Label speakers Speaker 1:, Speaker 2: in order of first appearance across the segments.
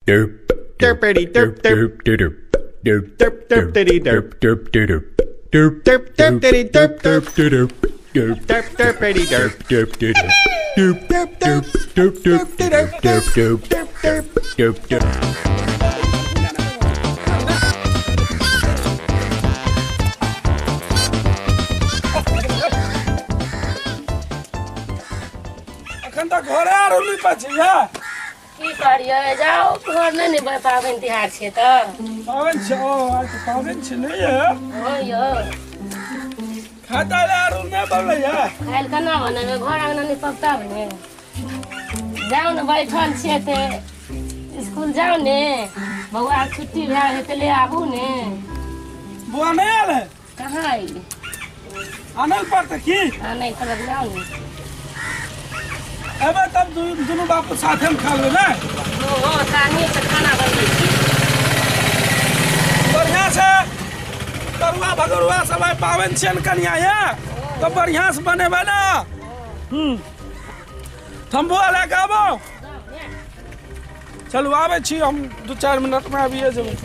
Speaker 1: derp derpity derp derp derp derp derp derpity derp derp derp derp derp derpity derp derp derp derp derp derpity derp derp derp derp derp derp derp derp derp derp derp derp derp.
Speaker 2: अखन तक घरे are wholly पची है
Speaker 3: की करियै जाओ घर नहि ने पाबनि तिहार छै तऽ
Speaker 2: पाबनि छै। ओ आज तऽ पाबनि छै नहि है।
Speaker 3: हो यौ
Speaker 2: खाता ले आर नहि बनलै है।
Speaker 3: खाइ लए केना बनेबै घर आङ्गना नहि पकताब ने जाउ ने बैठल छियै तऽ स्कूल जाउ ने बौआ छुट्टी भए गेलै तऽ ले आबू ने।
Speaker 2: बौआ नहि आयल है?
Speaker 3: कहाँ अयलै?
Speaker 2: आनल पड़तै की?
Speaker 3: आनै पड़त जाउ ने।
Speaker 2: एबै तब दुनू बाप साथे में खा लेबै ने।
Speaker 3: हो सानी से खाना बनबै छी
Speaker 2: बढ़िया से तरुआ भगरुआ सब आइ पाबनि छियै ने कनिया ये तऽ बढ़िया से बनेबै ने। थम्बुआ लए कऽ आबो। चलू आबै छी हम 2-4 मिनट में आबिए जेबै।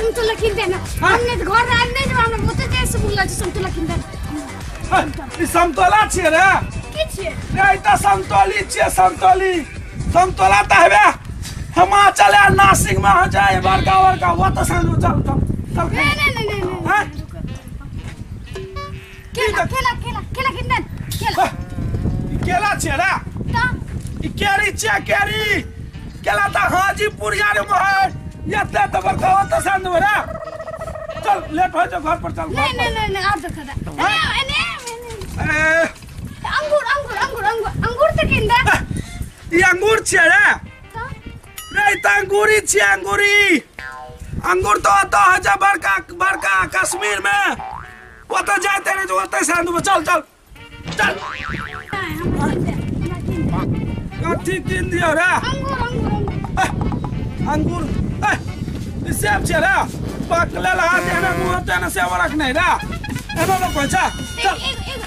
Speaker 4: समतोला किन देना हमने घर आन नहीं जब हमरा बहुते देर से भूख लागल छै। समतोला किन देना।
Speaker 2: ई समतोला छियै रे?
Speaker 4: की छियै
Speaker 2: रे? ई तऽ समतोली छियै। समतोली समतोला तऽ हेबे हिमाचल आ नासिक में हो जाए बड़का बड़का वो तऽ चल चल चल।
Speaker 4: नहीं नहीं नहीं नहीं
Speaker 2: हां
Speaker 4: केला केला केला केला किन देना। केला
Speaker 2: ई केला छियै रे?
Speaker 4: त
Speaker 2: ई केरी छियै केरी। केला तऽ हाजीपुर यार में ये ते बड़का होता संद रे। चल लेट हो जाओ घर पर चल।
Speaker 4: नहीं नहीं नहीं नहीं और देखा दे। नहीं नहीं अंगूर अंगूर अंगूर अंगूर अंगूर त किन दे।
Speaker 2: ई अंगूर छियै रे? रे ई त अंगूरी छियै अंगूरी। अंगूर तो ओतऽ हो जा बड़का बड़का कश्मीर में ओतऽ जाते रहे जो ओतऽ से अंदर। चल चल चल। कथी किन दियो रे?
Speaker 4: अंगूर अंगूर
Speaker 2: अंगूर ई सेब छै रे पकले लगा देना मुंह ते ना सेब रखने रे एना न कोइ छ। चल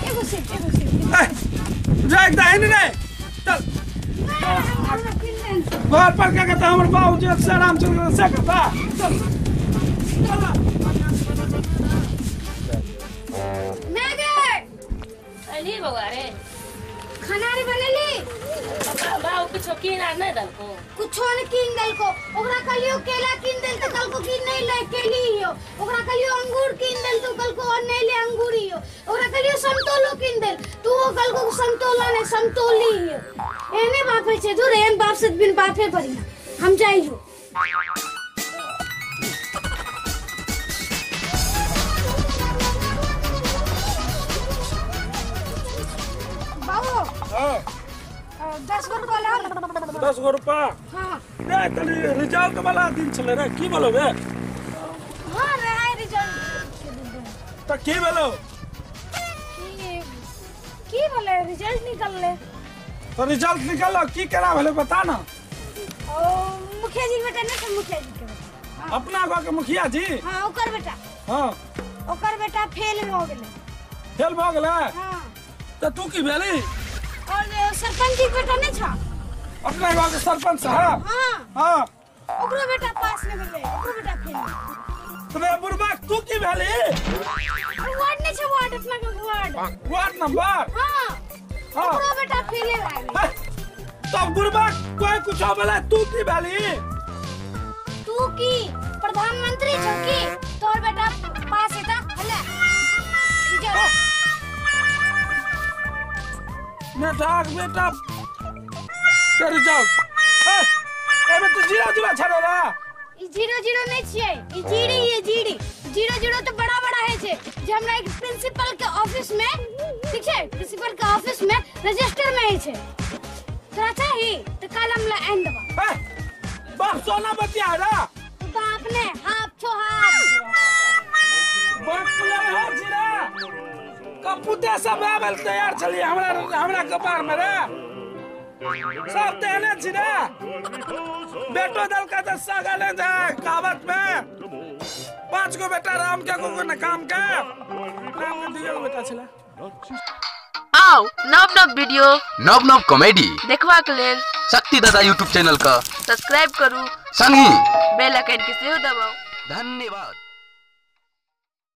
Speaker 4: एगो सेब एगो सेब
Speaker 2: राख दे ने चल घर पर क्या कहता हमर बाबूजी से आराम चल से कहता। चल चल
Speaker 4: मैं गए
Speaker 3: अली बौआ रे
Speaker 4: खाना रे बनेली।
Speaker 3: बाबू कुछो किन आर नहि देलको?
Speaker 4: कुछो नहि किन देलको। ओकरा कहलियो केला किन देल त कहलको कि नहीं ले केली हियो। ओकरा कहलियो अंगूर किन देल त कहलको और नहीं ले अंगूर हियो। ओकरा कहलियो समतोलो किन देल तू वो कहलको समतोला नहीं समतोली हियो। एने बाप है छै दूर एहन बाप से बिन बापे बढ़िया। हम जाइयो। बाबू
Speaker 2: हां
Speaker 4: 10 गो रुपा लाओ ना।
Speaker 2: 10 गो रुपा?
Speaker 4: हाँ।
Speaker 2: रे तनी रिजल्ट वाला दिन छले रे की बोलो बे?
Speaker 4: हां रे आइ रिजल्ट के दिन।
Speaker 2: त की बोलो?
Speaker 4: की बोले रिजल्ट निकलले।
Speaker 2: तो रिजल्ट निकललो की केना भेलै बता ना।
Speaker 4: ओ मुखिया जी के बेटा नहीं छै मुखिया जी के बेटा।
Speaker 2: अपना गांव के मुखिया जी?
Speaker 4: हां ओकर बेटा।
Speaker 2: हां
Speaker 4: ओकर बेटा फेल भ गेलै।
Speaker 2: फेल भ गेलै?
Speaker 4: हां।
Speaker 2: त तू की भेली?
Speaker 4: और सरपंच जी के बेटा नहीं छा
Speaker 2: अपना गांव के सरपंच साहब?
Speaker 4: हां
Speaker 2: हां
Speaker 4: ओकरो बेटा पास नहीं भेलै ओकरो बेटा फेल।
Speaker 2: तबे बुढ़बा तू की भेली?
Speaker 4: वार्ड नहीं छै वार्ड अपना के वार्ड
Speaker 2: वार्ड नंबर।
Speaker 4: हां
Speaker 2: हां
Speaker 4: ओकरो बेटा फेल भए गेलै।
Speaker 2: तब बुढ़बा कोई कुछ बोले तू की भेली?
Speaker 4: तू की प्रधानमंत्री छौ की तोर बेटा पास हेता हले रिजल्ट।
Speaker 2: बेटा बेटा के रिजल्ट एमे तू जीरो जीरो छड़े रे।
Speaker 4: ई जीरो जीरो नहीं छियै ई जीरी ये जीरी। जीरो जीरो तो बड़ा बड़ा है छे जे हमरा एक प्रिंसिपल के ऑफिस में ठीक छै प्रिंसिपल के ऑफिस में रजिस्टर में है छे। तोरा चाही तो कल हम ला आनि
Speaker 2: सोना बतिया रे
Speaker 4: तू तो अपने हाफ छो हाफ
Speaker 2: बाप रे हो जी रे कपूते सब आबल तैयार छली हमरा हमरा कपार में रे सब तेने छी रे बेटो दल का दस सागले जाए कहावत में 5 गो बेटा राम के को न काम के राम के 2 गो बेटा छला।
Speaker 5: आओ नव नव वीडियो
Speaker 6: नव नव कॉमेडी
Speaker 5: देखबाक लेल
Speaker 6: शक्ति दादा यूट्यूब चैनल का
Speaker 5: सब्सक्राइब करू
Speaker 6: संगहि
Speaker 5: बेल आइकन के सेहो दबाउ।
Speaker 6: धन्यवाद।